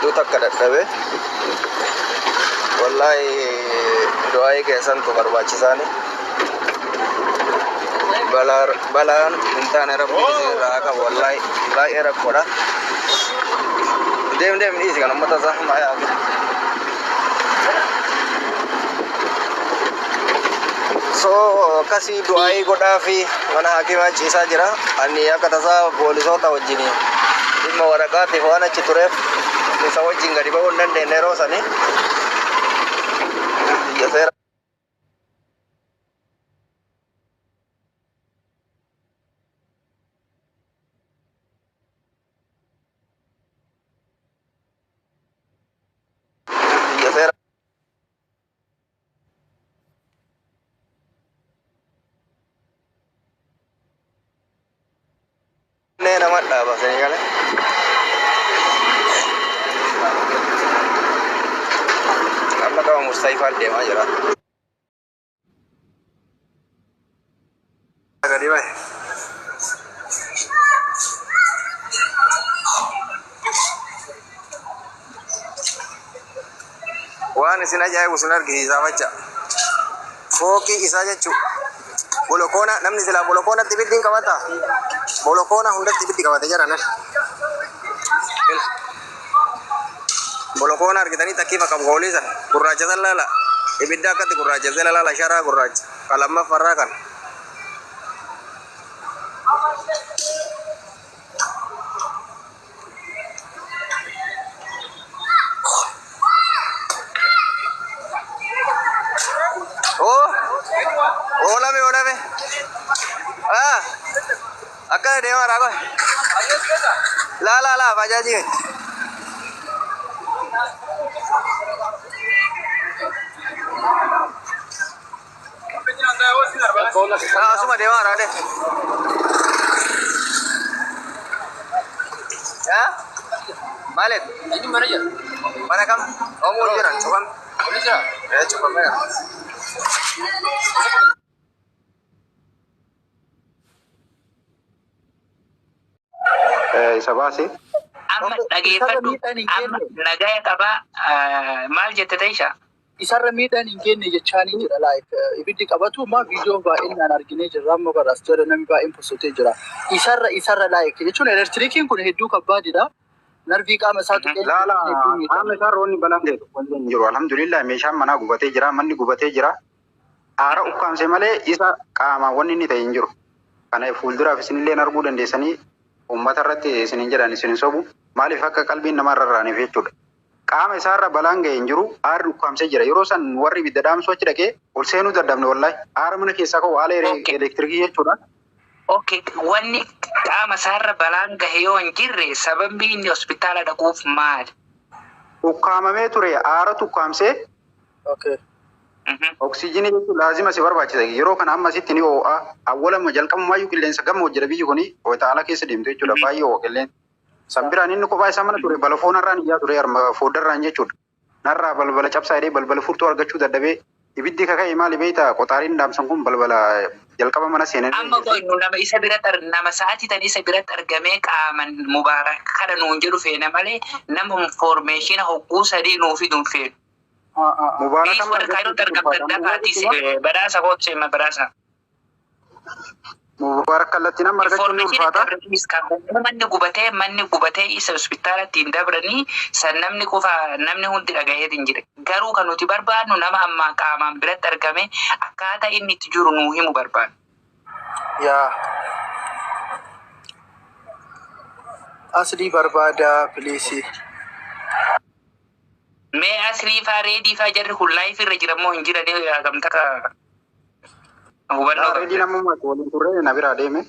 Hedduu takka dadhabe. Wallaahi du'aa'ii keessantu barbaachisaani. Balaan hin taane rabbi isin irraa haa qabu wallaahi baay'ee rakkoodha. Deem deem dhiisi kan uummata isaa maa yaadu. So akkasii du'aa'ii godhaa fi mana hakimaa ciisaa jira. Ani akka tasaa poolisoota wajjin dhimma waraqaatiif waan achi tureef isa wajjin gadi ba'uu hin dandeenye yeroo sanii. Biyya seera biyya seera Nee nama dhaaba sanii kana. Amma qaba Mustayifaan deemaa jira. Gadi bahe. Waan isin ajaa'ibu sun argisiisaa facha. Fooqii isaa jechuun bolokoona namni silaa bolokoonatti ibiddi hin qabata. Bolokoona hundatti ibiddi qabate jara nan. Bolokoona argitanii takkiifa qabu hoolii sana gurraacha san laala. Ibidda akkatti gurraacha jala laala sharaa gurraacha. Ka lammaffarraa kana. Oh, oolame oolame. Ah, akkana deemaa raaba. Laa laa laa bajaajii. Ah, asuma deemaa raade. Ah, maaliif? Mana kam? Oomuu jiran cufam. Eh, cufameera. Isa baase. Amma Isarra dhageeffadhu. miidhaan hin Amma geenye. nagaya qabaa maal jette ta'isha? Isarra miidhaan hin geenye jechaanii jira. Like ibiddi qabatu ma viidiyoo baay'inaan arginee jirra. Amma baraas jira namni baay'een postotee jira. Isarra like jechuun elektirikiin kun hedduu kabbaadidha. Narvii qaama isaa tuqee Laala hedduu miidha. qaama isaa roonni balaan ga'e tokko illee hin jiru. Alhamdulillah meeshaan manaa gubatee jira, manni gubatee jira. Aara ukkaamse malee isa qaamaan wanni inni ta'e hin jiru. Kana fuulduraaf isinillee arguu dandeessanii uummata irratti isin hin jedhan isin hin sobu. Maaliif akka qalbiin namaa irra raaniif jechuudha. Qaama isaarra balaan ga'e hin jiru. Aarri ukkaamsee jira. Yeroo san warri ibidda dhaamsuu achi dhaqee ol seenuu dadhabne wallaahi. Aara mana keessaa ka'u haala elektirikii jechuudha. Okay, wanni qaama isaarra balaan gahe yoo hin jirre sababni inni hospitaala dhaquuf maali? Ukkaamamee ture aaratu ukkaamsee Okay. Oksijiinii jechuun laazima si barbaachisa. Yeroo kana amma sitti ni ho'a. Awwalama jalqabumaayyuu qilleensa gammoojjidha biyyi kuni wayita ala keessa deemtu jechuudha. Baay'ee ho'a qilleensa. San biraan inni kophaa isaa mana ture balafoonarraan iyyaa ture harma fooddarraan jechuudha. Narraa balbala cabsaa jedhee balbala furtuu argachuu dadhabee ibiddi kaka'e maali beektaa qoxaariin dhaamsan kun balbala jalqaba mana seenanii Amma jirti. qoy nu nama isa biratti nama sa'aatii tan isa biratti argamee qaaman mubaarak kana nuun jedhu feena malee nama information hogguu sadii nuu fidu hin feenu. Mubaarak Please amma warra kaayirootti argachuu argamtan ulfaata. dafaatii badhaasa kootu seema badhaasa. Mubaarak kallattiin amma argachuun ni Information ulfaata. dabraniis kan hogguu manni gubatee isa hospitaalatti hin dabranii san namni qofa namni hundi dhagaheet hin jira. Garuu kan nuti barbaadnu nama ammaa qaamaan biratti argame akkaataa inni itti jiru nuu himu barbaadna. Yaa. Aslii barbaada please. Mee Asrii faa Reedii faa jarri kun live irra jira moo hin jiranii hagam takka hubannoo Reediin qabda. amma waliin turre na biraa deeme.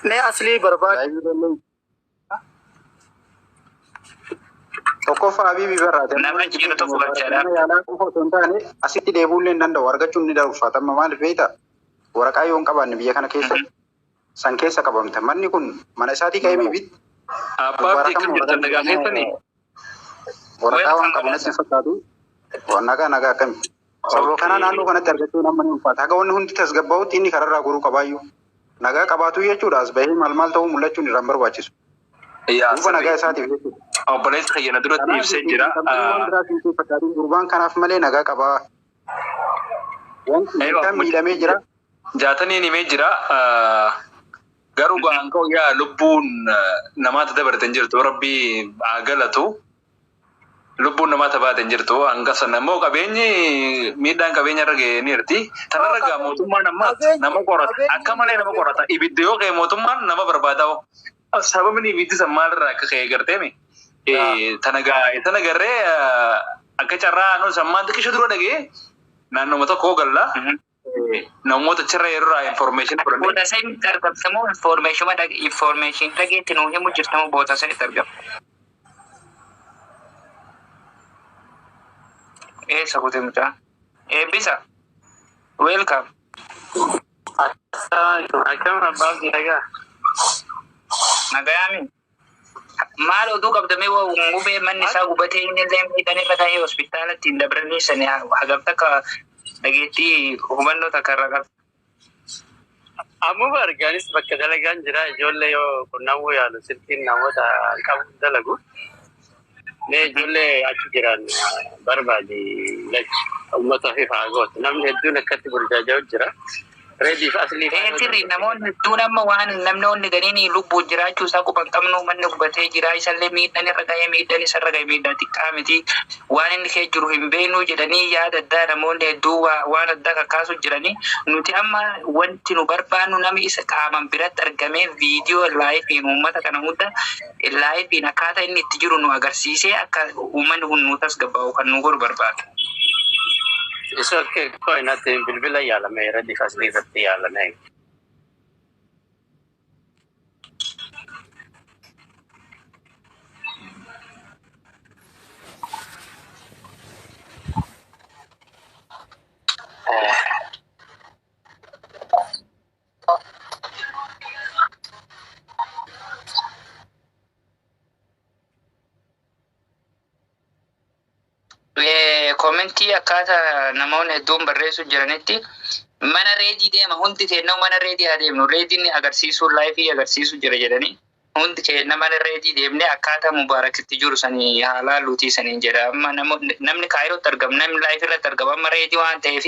Mee aslii barbaada. Live illee Tokkoffaa Habiibii barraate. Nama jiru tokko galchaadha. Mana yaalaa qofa osoo hin taane asitti deebi'uu illee hin danda'u. Argachuun ni ulfaata. Amma maaliif beektaa? Waraqaa yoo hin qabaanne biyya kana keessa san keessa qabamta. Manni kun mana isaatii ka'ee miti. Abbaa abdii akkam jirtan nagaa keessanii? Waraqaa waan qabu natti hin fakkaatu. Nagaa nagaa akkami? Sababa kanaa naannoo kanatti argachuun amma ni ulfaata. Haga wanni hundi tasgabbaa'utti inni kararraa goruu qabaayyuu. Nagaa qabaatu jechuudha. As bahee maal maal ta'uu mul'achuun irraan barbaachisu. Yaa Duuba nagaa sirrii. isaatiif jechuudha. Obboleessi kiyya na duratti Kanaaf ibsee jira. miidhamtanii waan biraa siin fakkaatiin gurbaan kanaaf malee nagaa qabaa. Wanti Eeyyuu, miidhaan miidhamee jira. Jaataniin himee jira. Garuu ga'aan ka'u yaa lubbuun namaata dabarte hin jirtu, rabbii haa galatu. Lubbuun namaata baate hin jirtu. Hanga sana immoo qabeenyi miidhaan qabeenya irra ga'ee ni jirti. Tanarra gaa mootummaan amma nama qorata. Akka malee nama qorata. Ibiddi yoo ka'e mootummaan nama barbaada. Sababni ibiddi san maalirraa akka ka'e garteemi. Tana gaa tana garree akka carraa nuti sammaan xiqqisho dura dhagee naannoma tokko galla. Namoota achirra yeroo irraa information fudhannee. Boota sanitti argamte moo information dhageetti nuu himu jirta moo boota sanitti argamte? Eessa kute mucaa? Eebbisa. Welcome. Assalamualaikum. Akkam abbaa nagaa? Nagayaami. Maal oduu qabdamee gubee manni isaa gubatee inni illee miidhaan irra gahee hospitaalatti hin dabranii sani hagam takka dhageettii hubannoo takka irra qabda? Ammuma argaanis bakka dalagaan jira. Ijoollee yoo qunnamuu yaalu silkiin namoota qabu dalagu. Mee ijoollee achi jiran barbaadi lachi. Uummata fi faagootti. Namni hedduun akkatti burjaaja'u jira. Reediif aslii Ee sirri, namoonni hedduun amma waan namni ganiin lubbuun jiraachuu isaa quba hin qabnu, manni gubatee jira, isallee miidhaan irra gahee, miidhaan isarra gahee miidhaa xiqqaa miti, waan inni kee jiru hin beeknu jedhanii yaada addaa namoonni hedduu waan addaa kakkaasu jiranii. Nuti amma wanti nu barbaannu namni isa qaaman biratti argamee viidiyoo liveiin uummata kana hunda liveiin akkaataa inni itti jiru nu agarsiisee akka uummanni kun nu tasgabbaa'u kan nu godhu barbaada. Isa okay, koinatti bilbila yaalame reediif aslii irratti yaalame. Commentii akkaataa namoonni hedduun barreessuu jiranitti mana Reedii deema, hundi keenya mana Reedii haa deemnu, Reediin agarsiisuu liveii agarsiisuu jira jedhanii, hundi keenya mana Reedii deemnee akkaataa Mubaarakitti jiru sanii haa laalluutii saniin jedha. Amma namni Kaayirootti argamu, namni liveii irratti argamu amma Reedii waan ta'eef